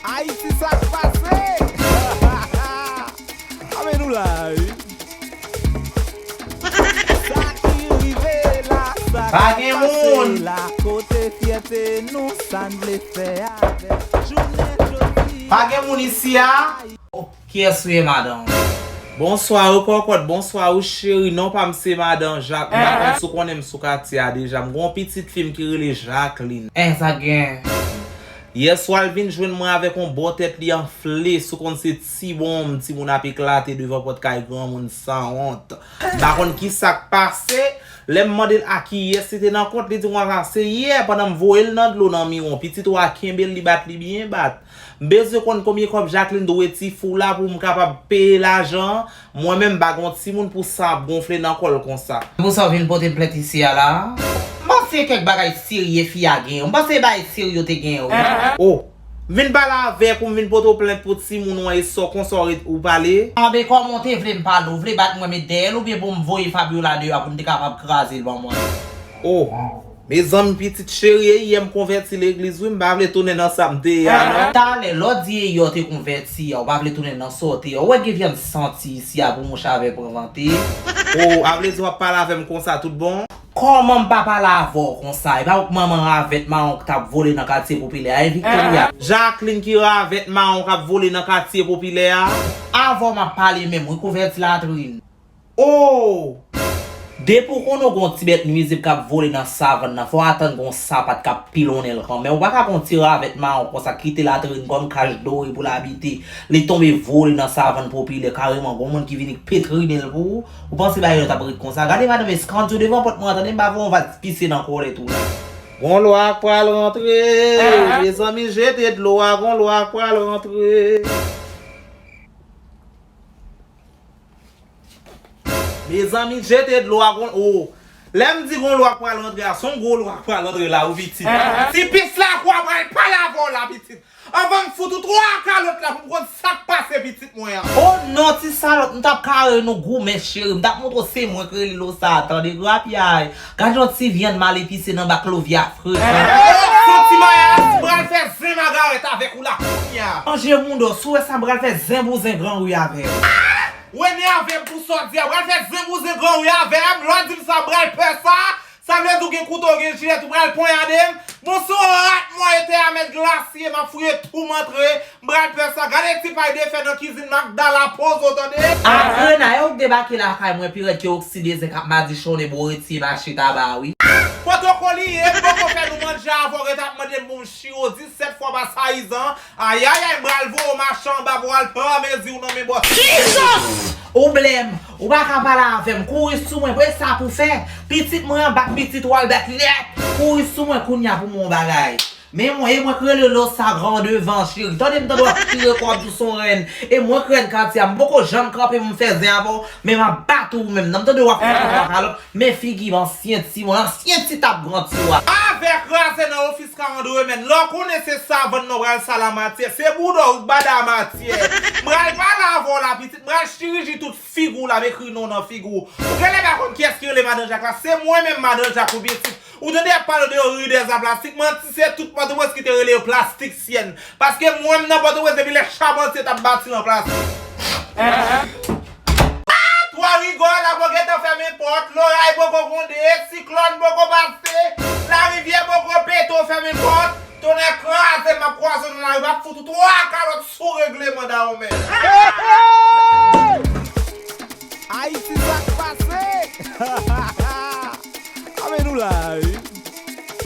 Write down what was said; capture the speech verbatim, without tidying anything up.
Ayiti, sa k pase? Anben nou la wi. Sa ki rive la, sa k pase la, kote fyète nou, sa n vle fè avè jounen jodi a. Pa gen moun isi a? Kiyès ou ye, madanm? Bonswa, ou kòkòt, bonswa, ou cheri. Non pa m se madan Jak. M pa konn si w konnen m sou katye a deja. M gen yon pitit fi m ki rele Jacqueline. En, sa k gen? Yèswa, l vin jwenn mwen avèk yon bò tèt li anfle, si w konn se ti bonm, timoun ap eklate devan pòt kay granmoun sanwont. M pa konn ki sa k pase. Lè m mande l a kiyès li te nan kont, li di m, "Wala, se yè, pandan m voye l nan dlo nan miwon, pitit ou a kenbe l, li bat li byen bat." M bezwen konn konbyen kòb Jacqueline dwe ti fi w la pou m kapab peye lajan an. Mwen menm m pa gen yon timoun pou san ap gonfle nan kò l konsa. Pou sa w vin pote m plent isi a la? M panse kèk bagay serye fi a genyen. M panse bagay serye yo te genyen wi. O, m vin pale avèk ou, m vin pote w plent pou timoun ou an, e sa w konsa w ret, ou pale? Anben kòman w te vle m pale? W vle bat mwen met dèyè l oubyen pou m voye Fabiola deyò a pou n te kapab kraze l ban mwen? O, mezanmi, pitit cheri, e yè m konvèti legliz wi, m pa vle tounen nan sa m te ye a non. Talè, lè w di e yè w te konvèti a, ou pa vle tounen nan sa w te ye a. Ou wè gen vyann santi isi a pou mouch avè pran vante. O, a vle di w ap pale avè m konsa tout bon? Kòman m pa pale avè w konsa? E pa ou k manman ravèt mawon k t ap vole nan katye popilè a, e Victoria? Jacqueline ki ravèt mawon k ap vole nan katye popilè a? Avè w m ap pale menm wi, konvèti latrin. O! Depi w konnen w gen yon ti bèt nwizib k ap vole nan savann nan, fò w atann gen yon sapat k ap pilonnen l kanmenm. Ou pa ka gen yon ti ravèt mawon konsa, kite latrin kòm kach dore pou l abite. Li tonbe vole nan savann popilè, kareman gen yon moun ki vini petrinen l pou ou. Ou panse bagay yo t ap ret konsa? Gade madanm eskant yo devan pòt mwen an, tande m pa voye yon vaz pise nan kòlèt ou la. Gon lwa k pral rantre. Mezanmi, jete dlo a, gon lwa k pral rantre. Mezanmi, jete dlo a, gon, o. Lè m di gon lwa k pral rantre a, se yon gwo lwa k pral rantre la wi, pitit. Ti pis lakou a pral pale avè w la, pitit. Anvan m fout ou twa kalòt la pou m konn sa k pase, pitit mwen an. O non, ti salòp, m t ap kare nou goumen, cheri. M t ap montre w se mwen k rele Losa a, tande grapyay. Gad yon ti vyann mal epise nan baklovya fre. O, santi mayas, m pral fè zen magarèt avèk ou la kounye a. Manje mouda w, si w wè sa, m pral fè zen pou zen gran wi avè w. Ou enève m pou sa w di a. Ou pral fè zen pou zen gran wi avè m. Lè w di m sa, m pral pè sa. Sa vle di w gen kouto, w gen jilèt, ou pral ponyade m. Bon, se yon rat mwen ete a, mèt glasye, m ap fouye twou m antre. M pral pè sa. Gade ti pay de fè nan kizin Magdala poze w, tande. Akrena, e ou k debake lakay mwen pi rèd ke okside zen k ap madichonnen bò retiye mache taba wi. Pòtokolie, m poko fè nou manje avè w, ret ap mande m pou m chire w disèt fwa pa sayizan. Ayayay, m pral voye w mache anba pou w al pran mezi w nan men bòs. Jesus! Ou blè m, ou pa ka pale avè m, kouri sou mwen, e sa pou fè. Pitit mwen an bat pitit ou al bat nèt. Kouri sou mwen kounye a pou m yon bagay. Men mwen, e mwen k rele Losa gran devan, cheri. Tande m tande w ap chire kò ap di w se yon rèn. E mwen k rèn katye a, m poko janm kanpe pou m fè zen avè w, men m ap bat ou menm. Nan m tande w ap fè twa kalòt. Men figi m, ansyen timoun, ansyen ti tap gran tiwa. Avè kraze nan ofis Ka Andre menm, lè w konnen se savann nan w pral sal amatyè, se bouda w k bada amatyè. M pral pale avè w la, pitit, m pral chiriji tout figi w la, m ekri non w nan figi w. Ou genlè pa konn kiyès ki rele Madan Jak la, se mwen menm Madan Jak ou pitit. Ou tande y ap pale de ri dèza plastik, manti se tout Pòtoprens ki te rele yo plastisyèn. Paske mwen m nan Pòtoprens depi lè Chabantye t ap bati nan plastik. Twa Rigòl la poko gentan fèmen pòt, loray poko gwonde, siklòn poko pase, larivyè poko pete, w fèmen pòt, tonnè kraze m, m ap kwaze w nan lari, m ap fout ou twa kalòt sou regleman dawonmen. Ayiti, sa k pase? Anben nou la wi.